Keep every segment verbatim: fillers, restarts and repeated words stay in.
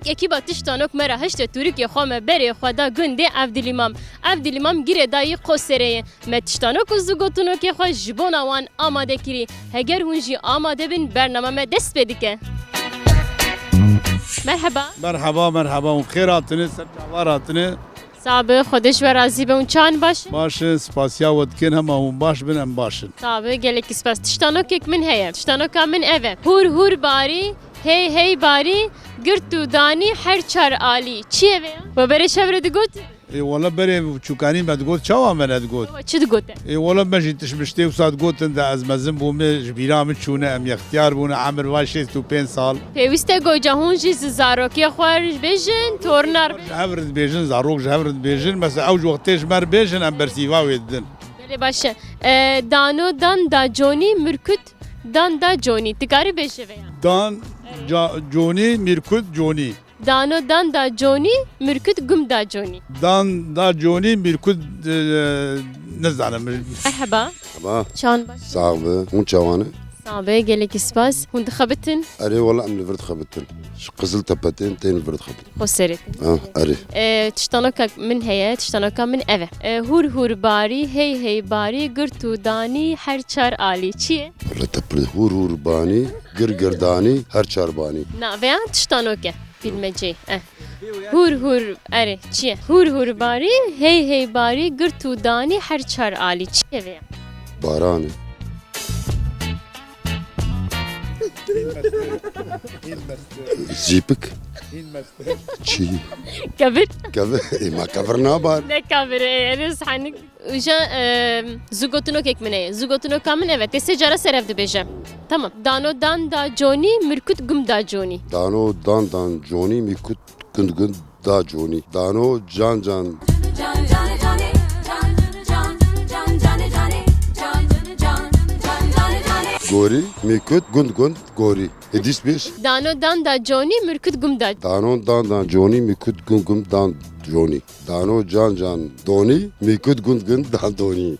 Ekîba Tiştanok me re hişte tûrikê xwe me berê xwe da gundê Evdilîmam. Evdilîmam girê dayî Qoserê ye. Me tiştanok û zûgotinokê xwe ji bona wan amade kirî. Heger hûn jî amade bin, bernama me dest pê dike. Merheba. Merheba, merheba. Hûn xêr hatine, ser çavar hatine. Sax be, Xwedê ji we razî be. Hûn çawan baş in? Baş in, spasiya we dikin, hema hûn baş bin, em baş in. Sax be, gelekî spas. Tiştanokek min heye. Tiştanoka min ev e. Hûr hûr barî, hey hey barî, girt û danî her çar alî. Çi ye vê ya? We berê şev re digot? Ê, wele berê çûkanî me digot, çawa me nedigot? We çi digote? Ê, wele me jî tişt miştê wisa digotin de ez mezin bûme, ji bîra min çûne, em yextiyar bûne, emir vay şêst û pênc sal. Pêwîst e goca hûn jî ji zarokê xwe re bêjin, torna re. Ji hev re dibêjin, zarok ji hev re dibêjin, mesela ew ji wextê ji me re bêjin, em bersîva wê didin. Belê baş e. E, dano dan da conî, mirkut dan da conî. Dikarî bêjî vê ya? Dan, ca-, conî, mirkut, conî. Dano dan da conî, mirkut gum da conî. Dan da conî, mirkut, e, nizanim. Merheba. Merheba. Çawan baş? Sax be. Hûn çawan e? Sax be, gelekî spas. Hûn dixebitin? Erê, wela em li vir dixebitin. Ji Qiziltepe tên, tên li vir dixebitin. Xwe serê. Ha, erê. E, tiştanoka min heye, tiştanoka min ev e. E, hûr hûr barî, hey hey barî, girt û danî, her çar alî. Çi ye? Wela te pir hûr hûr banî, gir gir danî, her çar banî. Na, veya tiştanok e. Bilmecê, eh. Hûr hûr, erê, çi ye? Hûr hûr barî, hey hey barî, girt û danî her çar alî. Çi ye vê ya? Baran e. Zîpik. Çi? Kevir. Kevir. Ê, ma kevir nabar. Ne kevir, e, erê, sanik. Îja, e, zûgotinokek min heye. Zûgotinoka min ev e. Tê sê cara ser hev dibêje. Tamam. Dano dan da conî, mirkut gum da conî. Dano dan dan conî, mirkut gund gund da conî. Dano can can. Gorî, mirkut gund gund gorî. Ê dîs bêj. Dano dan da conî, mirkut gum da. Dano dan dan conî, mirkut gum gum dan conî. Dano can can donî, mîkut gund gund dan donî.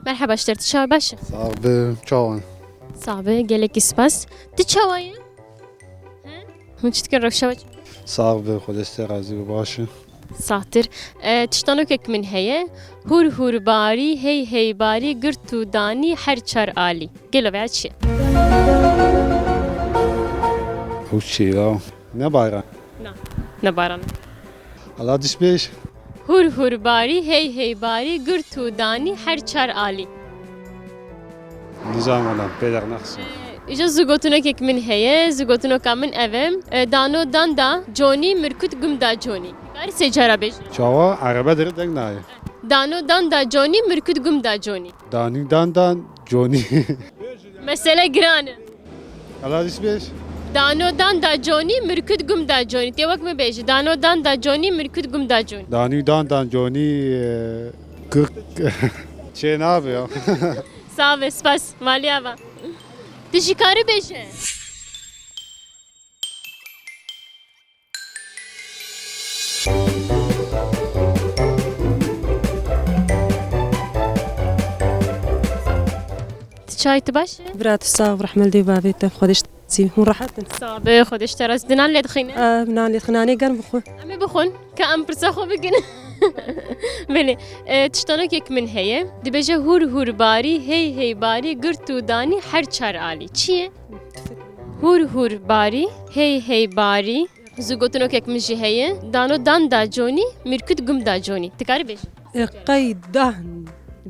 Merheba, ji te re, tu çawa, baş e? Sax be, çawan. Sax be, gelekî spas. Tu çawa ye? He? Hûn çi dikin, rewşa we çi? Sax be, Xwedê ji te razî be, baş e. Saxtir. E, tiştanokek min heye. Hûr hûr barî, hey hey barî, girt û danî her çar alî. Gelo veya çi ye? Ew çi ye ya? Ne bayram? Na, ne bayram. Ala dişpêş. Hûr hûr barî, hey hey barî, girt û danî her çar alî. Nizanim wela, pê dernaxim. Îja zûgotinokek min heye, zûgotinoka min ev e. E, dano dan da conî, mirkut gum da conî. Karî sê cara bêjî. Çawa? Erebe dere deng nayê. Dano dan da conî, mirkut gum da conî. Danî dan dan conî. Mesele giran e. Ala dîs bêj. Dano dan da conî, mirkut gum da conî. Tê wek min bêjî. Dano dan da conî, mirkut gum da conî. Danî dan dan conî, e, kik çê nabe ya. Sax be, spas. Malî ava. Tu jî karî bêje. Tu çay, tu baş e? Bira, tu sax, rehmel dê bavê te, Xwedê ji te razî. Hûn rehet in? Sax be, Xwedê ji te razî. Di nan lê dixîne? E, nan lê dixîne, nanê germ bixwe. Em ê bixwin, ka em pirsa xwe bikin. Belê, e, tiştanokek min heye. Dibêje hûr hûr barî, hey hey barî, girt û danî her çar alî. Çi ye? Hûr hûr barî, hey hey barî. Zûgotinokek min jî heye. Dano dan da conî, mîrkut gum da conî. Dikarî bêjî? E, qey dan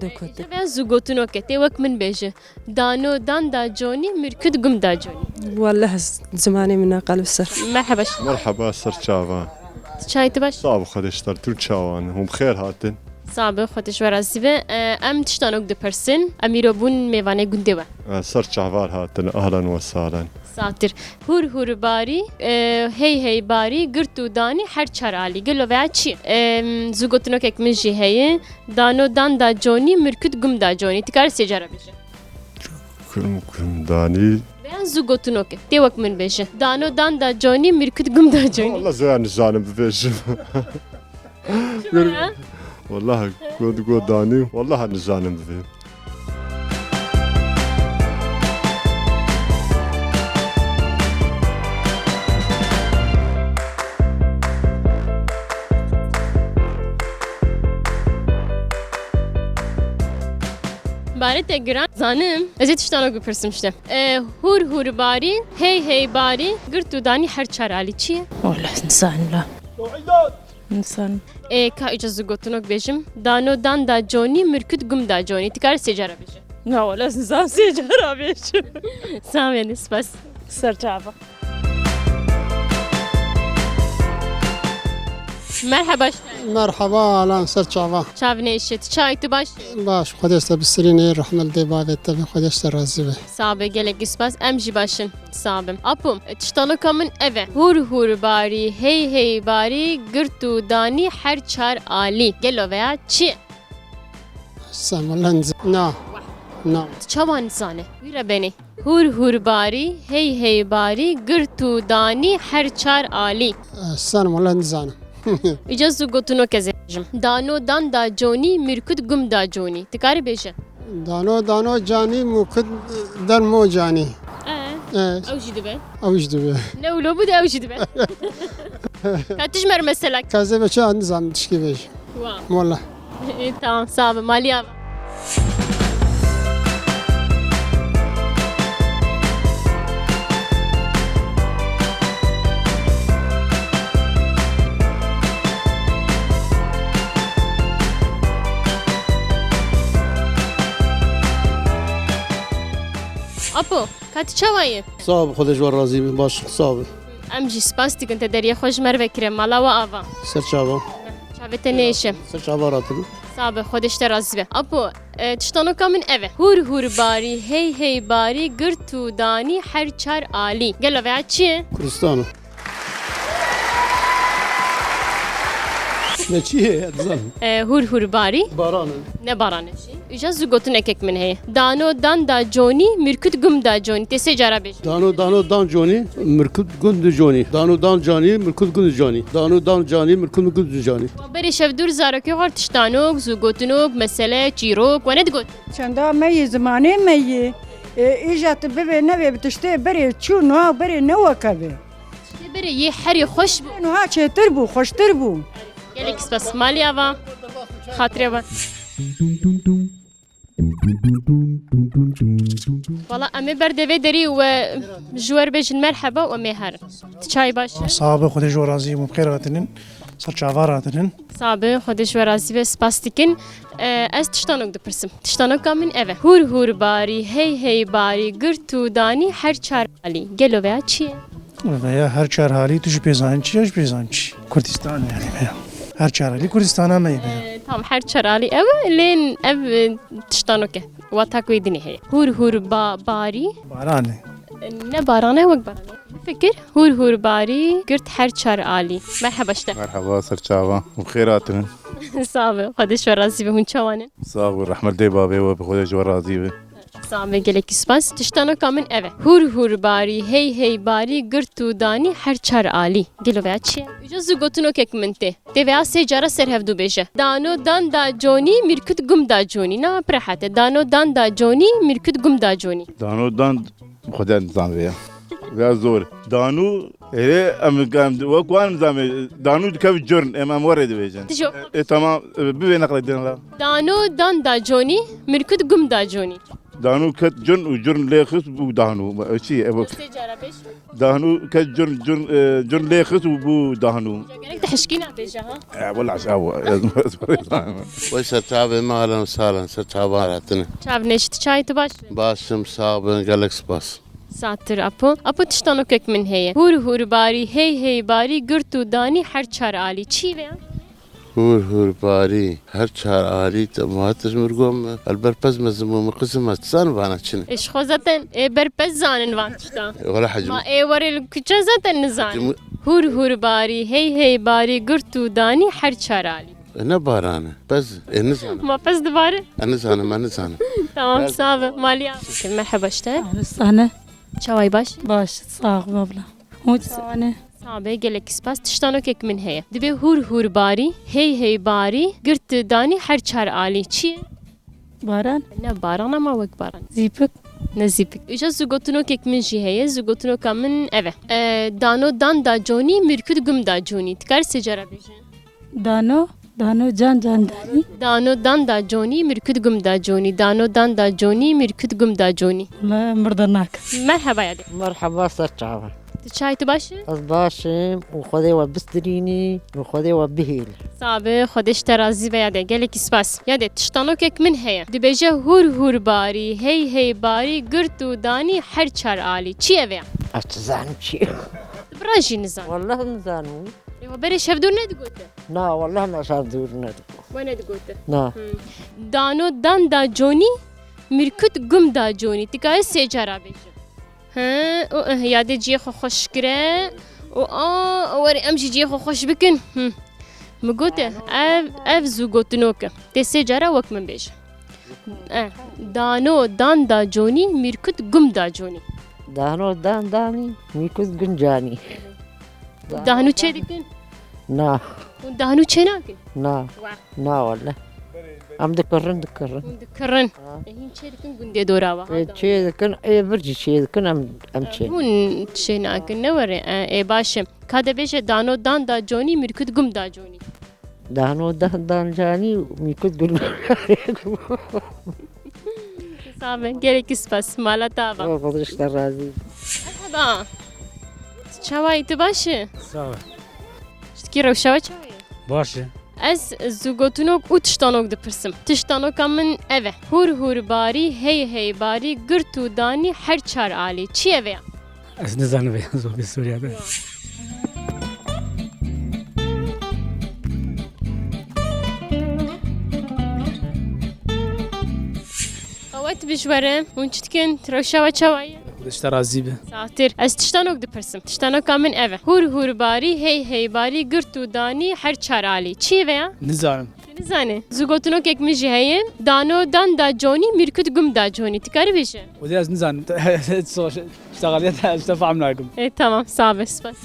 de kote. Îja vê zûgotinok e, tê wek min bêje. Dano dan da conî, mîrkut gum da conî. Welleh ez zimanê min naqal bi ser. Merheba. Merheba, ser çava. Çay, tu baş? Sax be, Xwedê ji te re, tu çawan. Hûn bi xêr hatin. Sax be, Xwedê ji we razî be. E, em tiştanok dipirsin. Em îro bûn mêvanê gundê we. E, ser çavar hatin, ahlan we sahlan. Satir. Hûr hûr barî, e, hey hey barî, girt û danî her çar alî. Gelo veya çi? E, zû gotinokek min jî heye. Dano dan da conî, mirkut gum da conî. Ti karî sê cara bêje. Kum, kum danî. Veya zû gotinokek. Tê wek min bêje. Dano dan da conî, mirkut gum da conî. Wala zêya nizanim bibêjim. Çima ya? Wala go, go danî. Wala nizanim bibê. Barê te giran zanim. Ez ê tiştanok bipirsim işte. E, hûr hûr barî, hey hey barî, girt û danî her çar alî. Çi ye? Wala nizanim la. Nizanim. E, ka îca zû gotinok bêjim. Dano dan da conî, mirkut gum da conî. Ti karî sê cara bêje. Na, wala ez nizanim sê cara bêjim. Sağ ol, spas. Ser çava. Merhaba. Merhaba, lan ser çava. Çav neşit. Çay tu baş? Baş, Xwedê te bi sirînê, rehmet dê bavê te be, Xwedê te razî be. Sağ be, gelek spas. Em jî başin. Sağ bin. Apo, tiştanoka min ev e. Hûr hûr barî, hey hey barî, girt û danî her çar alî. Gelo veya çi? Sen wala niz-, na. Na. Tu çawa nizane? Wî re benê. Hûr hûr barî, hey hey barî, girt û danî her çar alî. Sen wala nizanim. Îca zû gotinok ez ê bêjim. Dano dan da conî, mirkut gum da conî. Ti karî bêje. Dano dano canî, mûkit dermo canî. E, E, ew jî dibe. Ew jî dibe. Ne wilo bû de ew jî dibe. Ka tu ji me re mesela. Ka zê be çi an nizam tişkî bêj. Wa. Wala. E, tamam, sağ ol. Maliya. Apo, ka tu çawa yî? Sağ ol, Xwedê ji we razî be, baş, sağ ol. Em jî spas dikin te deriyê xwe ji me re vekire, mala we ava. Ser çava. Çavê te nêşe. Ser çava ratin. Sağ be, Xwedê ji te razî be. Apo, e, tiştanoka min ev e. Hûr hûr barî, hey hey barî, girt û danî her çar alî. Gelo veya çi ye? Kurdistan. Ne çi ye, dizanim. E, hûr hûr barî. Baran e. Ne baran e jî. Îca zû gotinekek min heye. Dano dan da conî, mirkut gum da conî. Tê sê cara bêjim. Dano dano dan conî, mirkut gund conî. Dano dan canî, mirkut gund canî. Dano dan canî, mirkut gund canî. Berê şevdûr zarokê xwe tiştanok, zû gotinok, mesele, çîrok, we nedigot. Çenda me yê, zimanê me yê. E, îja tu bibê nevê bi tiştê berê çû, niha berê ne weke be. Tê berê yê herî xweş bû. Niha çêtir bû, xweştir bû. Gelek spas. Malî ava. Xatirê ava. Wala em ê ber devê derî we ji we re bêjin merheba û em ê herin. Ti çayê baş e? Sax be, Xwedê ji we razî bû, bi xêr hatinin. Ser çava ratinin. Sax be, Xwedê ji we razî be, spas dikin. E, ez tiştanok dipirsim. Tiştanoka min ev e. Hûr hûr barî, hey hey barî, girt û danî her çar alî. Gelo veya çi ye? Veya her çar halî tu jî pê zanî çi ye, ji pê zanî çi? Kurdistan yani veya. Her çar halî Kurdistana me ye veya. E, tamam, her çar alî ev e, lê ev, e, tiştanok e. Wata ku wê dinê heye. Hûr hûr ba-, barî. Baran e. E, ne baran e, wek baran e. Fikir, hûr hûr barî, girt her çar alî. Merheba işte. Merheba, ser çava. Bi xêr hatinin. Sağ be, Xwedê ji we razî be, hûn çawan in? Sağ ol, rehmet dê bavê we, bi Xwedê ji we razî be. Sağ be, gelekî spas. Tiştanoka min ev e. Hûr hûr barî, hey hey barî, girt û danî her çar alî. Gelo veya çi ye? Îca zû gotinokek min tê. Tê veya sê cara ser hevdû bêje. Dano dan da conî, mirkut gum da conî. Na, pir rehet e. Dano dan da conî, mirkut gum da conî. Dano dan Xwedê nizam vê ya. Veya zor. Danu, êrê em, em wek wan nizam e. Danu dikeve curn, em, em werê dibêjin. Dijo. E, tamam, e, bivê neqle din la. Dano dan da conî, mirkut gum da conî. Danu ket curn û curn lê xist bû danu. E, çi, e, bak. Sê cara bêj. Danu ket curn, curn, e, curn lê xist û bû danu. Gerek te hişkîna bêje, ha? E, wela, e, e, Wê ser çavê me, ahlen û sahlen, ser çava haratine. Çav neşt, çay tu baş? Başim, sağ bin, gelek spas. Satir Apo. Apo, tiştanokek min heye. Hûr hûr barî, hey hey barî, girt û danî her çar alî. Çi vê ya? Hûr hûr barî, her çar alî te ma tişt mir gom, el berpez mezin bû, min qizim ez, tu zan vana çi ne? Ê, ji xwe zaten ê berpez zanin van tişta. Wala hecim. Ma ê werê li kuçe zaten nizanin. Hecim. Hûr hûr barî, hey hey barî, girt û danî her çar alî. E, ne baran e. Pez, e, nizanim. Ma pez dibare? E, nizanim, e, nizanim. Tamam, sağ ol. Maliya. Merhaba işte. Sane. Çaway baş? Baş, sağ ol abla. Hûn çawa ne? Sabe, gelek spas. Tiştanokek min heye. Dibê hûr hûr barî, hey hey barî, girt danî her çar alî. Çi ye? Baran? Ne baran ama wek baran. Zîpik? Ne zîpik. Îja zûgotinokek min jî heye. Zûgotinoka min ev e. E, dano dan da conî, mirkut gum da conî. Ti karî sê cara bêjî? Dano, dano can can danî. Dano dan da conî, mirkut gum da conî. Dano dan da conî, mirkut gum da conî. Me mirde nak. Merheba yadê. Merheba ser çava. Tu çay, tu baş î? Ez baş im û Xwedê we bistirînî û Xwedê we bihêlî. Sabe, Xwedê ji te razî be yadê. Gelekî spas. Yadê, tiştanokek min heye. Dibêje hûr hûr barî, hey hey barî, girt û danî her çar alî. Çi ev e? Ez dizanim çi ye. Tu bira jî nizan. Wallah nizanim. Ê, we berê şevdûr nedigote? Na, wallah me şevdûr nedigot. We nedigote? Na. Hmm. Dano dan da conî, mirkut gum da conî. Ti karî sê cara bêjî? He, û, eh, yadê ciyê xwe xweş kire. Û a, were em jî ciyê xwe xweş bikin. Hmm. Min gote, ev, ev zû gotinok e. Tê sê cara wek min bêje. Eh, dano dan da conî, mîrkut gum da conî. Dano dan danî, mîrkut gum canî. Dano çê dikin? Na. Hûn dano çê nakin? Na. Wah. Na wele. Em dikirin, dikirin. Hûn dikirin. Ha. E, hîn çê dikin gundê dora we? E, çê dikin, ê vir jî çê dikin, em, em çê. Hûn çê nakin, ne were? E, ê baş e. Ka de bêje dano dan da conî, mîrkut gum da conî. Dano dan dan canî, mîkut gul. Sağ be, gelekî spas. Mala te ava. Xwedê ji te razî. Merhaba. Çawa yî, tu baş î? Sağ ol. Ji tikî rewşa we çawa ye? Baş e. Ez zûgotinok û tiştanok dipirsim. Tiştanoka min ev e. Hûr hûr barî, hey hey barî, girt û danî her çar alî. Çi ev e? Ez nizanim vê zobê Sûriye de. Qewet bi ji we re, hûn çi dikin? Rewşa we çawa ye? Xwedê ji te razî be. Saxtir. Ez tiştanok dipirsim. Tiştanoka min ev e. Hûr hûr barî, hey hey barî, girt û danî, her çar alî. Çi ye vêya? Nizanim. Tu nizane. Zûgotinokek min jî heye. Dano dan da conî, mîrkut gum da conî. Tu karî bêje? Xwedê ez nizanim. Ştegaliyet ez te fehm nakim. E, tamam, sağ be, spas.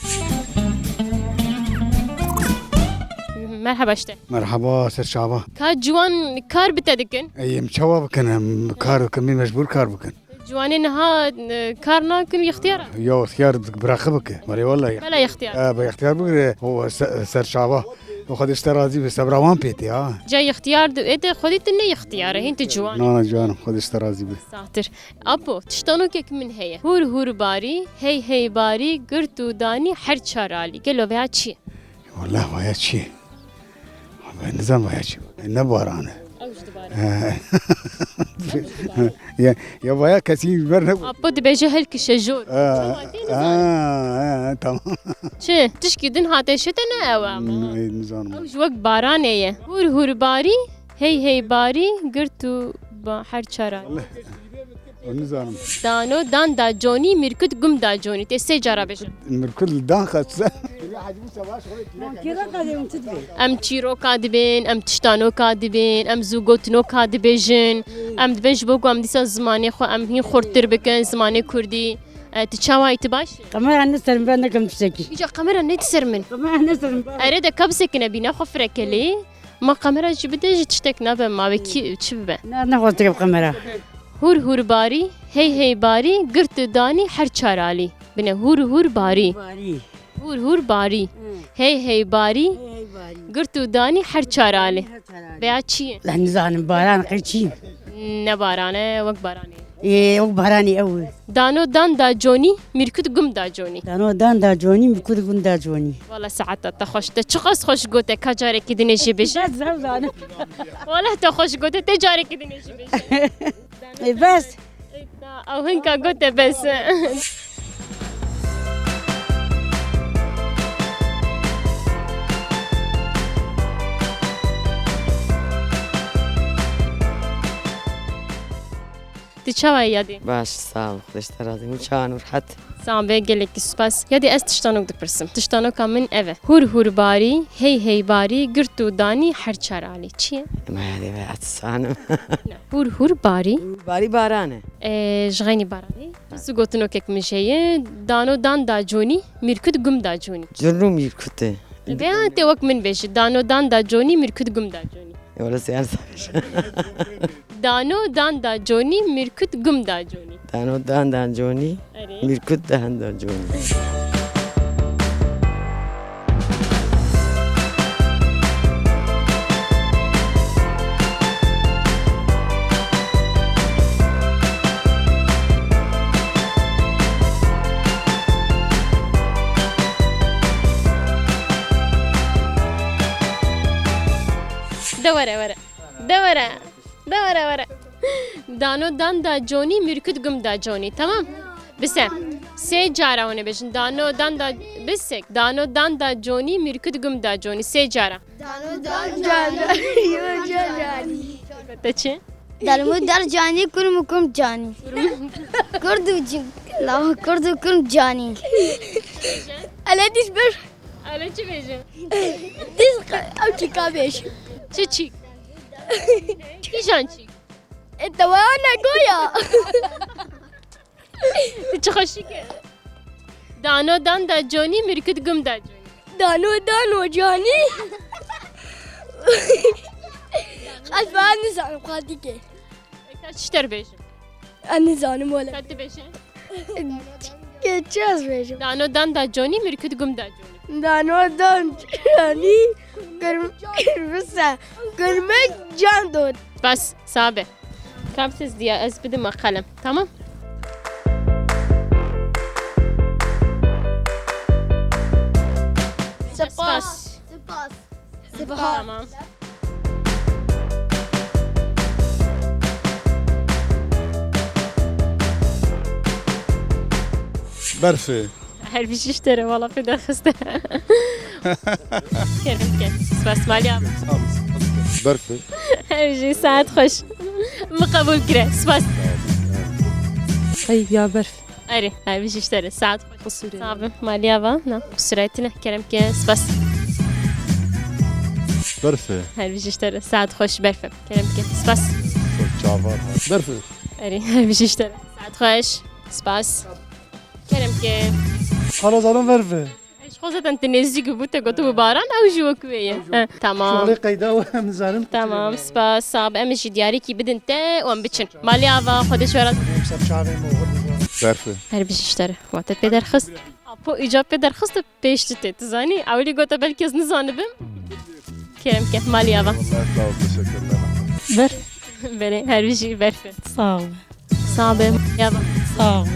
Merhaba işte. Merhaba, ser çava. Ka ciwan kar bi te dikin? Ey, em çawa bikin, em kar dikin, em mecbur kar bikin. Ciwanê niha, e, kar nakin, ixtiyar e? Ya, ixtiyar biraxi bike. Mare vallahi. Bela ixtiyar. E, be ixtiyar bigire, o se-, ser çava. O Xwedê ji te razî be, sebra wan pê tê, ha. Ca ixtiyar di-, ê de Xwedê tu ne ixtiyar e, hîn tu ciwan e. Na, na, ciwan im, Xwedê ji te razî be. Saxtir. Apo, tiştanokek min heye. Hûr hûr barî, hey hey barî, girt û danî her çar alî. Gelo vêya çi ye? Wallah, vaya çi ye? Ben nizam vaya çi ye? Ne baran e. Ew ji dibare. He. Ya, ya vaya kesî ber ne. Apo dibêje hilkişe jor. Ha, çawa tê ha, nizam. Ha, tamam. Çi? Tişkî din hate şite ne ew ama. Hmm, ê, nizanim. Ew ji wek baranê ye. Hûr hûr barî, hey hey barî, girt û ba-, her çara. Wallah. Ew nizanim. Dano dan da conî, mîrkut gum da conî. Tê sê cara bêje. Mîrkut li dan xwe. Em çîroka dibên, em tiştanoka dibên, em zûgotinoka dibêjin. Em dibên ji bo ku em dîsa zimanê xwe em hîn xurttir bikin, zimanê kurdî. E, tu çawa yî, tu baş î? Kamera ne ser min, ben nekim tiştekî. Îca kamera ne ser min. Kamera ne ser min. Erê de ka bisekine bîna xwe firekelê. Ma kamera jî bide jî tiştek nabe, ma wê kî çi bibe? Na, nexwazim kamera. Hûr hûr barî, hey hey barî, girt û danî her çar alî. Bine hûr hûr barî. Barî. Hûr hûr barî. Hı. Hey hey barî. Hey hey barî. Girt û danî her çar alî. Her çar alî. Veya çi ye? Leh nizanim baran qey çi? Ne baran e, wek baranê. Ê, wek baranê ew. Dano dan da conî, mîrkut gum da conî. Dano dan da conî, mîrkut gum da conî. Wala saeta te xweş, te çiqas xweş gote, ka carekî dinê jî bêje. Wala te xweş gote, te carekî dinê jî bêje. Ê, bes. Ew hinka gote bes. Tu çawa yî yadî? Baş, sağ ol. Xwedê ji te razî. Hûn çawa ne, rehet? Sağ be, gelekî spas. Yadî ez tiştanok dipirsim. Tiştanoka min ev e. Hûr hûr barî, hey hey barî, girt û danî her çar alî. Çi ye? Ma yadî ve ez dizanim. Ne. Hûr hûr barî. Hûr barî baran e. Ee, ji xeynî baranî. Zu gotinokek min jê ye. Dano dan da conî, mîrkut gum da conî. Curnû mîrkut e. Veya tê wek min bêjî. Dano dan da conî, mîrkut gum da conî. E, wele seyar sabir. Dano dan da conî, mîrkut gum da conî. Dano dan da conî, Erê. Mîrkut dan da conî. De were, were. De were. De were, were. Dano dan da conî, mîrkut gum da conî. Tamam? Bise. Sê cara hûn ê bêjin. Dano dan da, bisek. Dano dan da conî, mîrkut gum da conî. Sê cara. Dano dan can, yo can canî. Te çi? Darmû dar canî, kurm û kurm canî. Kurd û cin-, la kurd û kurm canî. Ele diş bir. Ele çi bêjin? Diş ew çîka bêj. Çi çîk? Kîjan çîk? E, te wa ne goya? Tu çi xweşik e? Dano dan da conî, mîrkut gum da conî. Dano dano canî. Ez ba nizanim xwe dike. Eka çi ter bêjim? Ez nizanim wele. Ka tu bêje? Ke çi ez bêjim? Dano dan da conî, mîrkut gum da conî. Dano dan canî, kurm-, kurmisa, kurmek can dot. Bas, sabe. Kapsiz diye ez bidim qelem. Tamam? Spas. Spas. Spas. Tamam. Berfê. Her bijî ji te re, wala pê derxiste. Kerem ke. Spas, Malya. Berfê. Her bijî, saet xweş. Min qebûl kire. Spas. Hey, ya berf. Erê, her bijî ji te re. Saet xweş. Qusûrê. Sağ bin. Malya va. Na, qusûrê tine. Kerem ke. Spas. Berfê. Her bijî ji te re. Saet xweş. Berfê. Kerem ke. Spas. Çavar. Berfê. Erê, her bijî ji te re. Saet xweş. Spas. Kerem ke. Xala zalim berfê. Ji xwe zaten tu nêzîk bû, te gotibû baran, ew jî wek wê ye. He, tamam. Şuxulê qeyda û em nizanin. Tamam, spas, sağ be. Em ê jî diyarîkî bidin te û em biçin. Malê ava, Xwedê ji we razî. Em ser çavên oxir dizan. Berfê. Her bijî ji te re. Wa te pê derxist. Apo îca pê derxist û pêş tu tê. Tu zanî, ewilî gote belkî ez nizanibim. Kerem ke, malê ava. Vallahi sağ ol, teşekkürler. Berf. Belê, her bijî berfê. Sağ ol. Sağ be, malê ava. Sağ ol.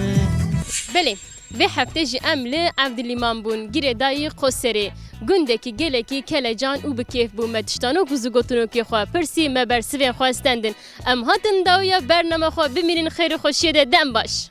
Belê. Vê heftê jî em li Evdilîman bûn, girêdayî Qoserê. Gundekî gelekî kelecan û bi kêf bû. Me tiştanok û zigotinokê xwe pirsî, me bersivên xwe stendin. Em hatin dawiya bername xwe, bimînin xêr û xweşiyê de, dem baş.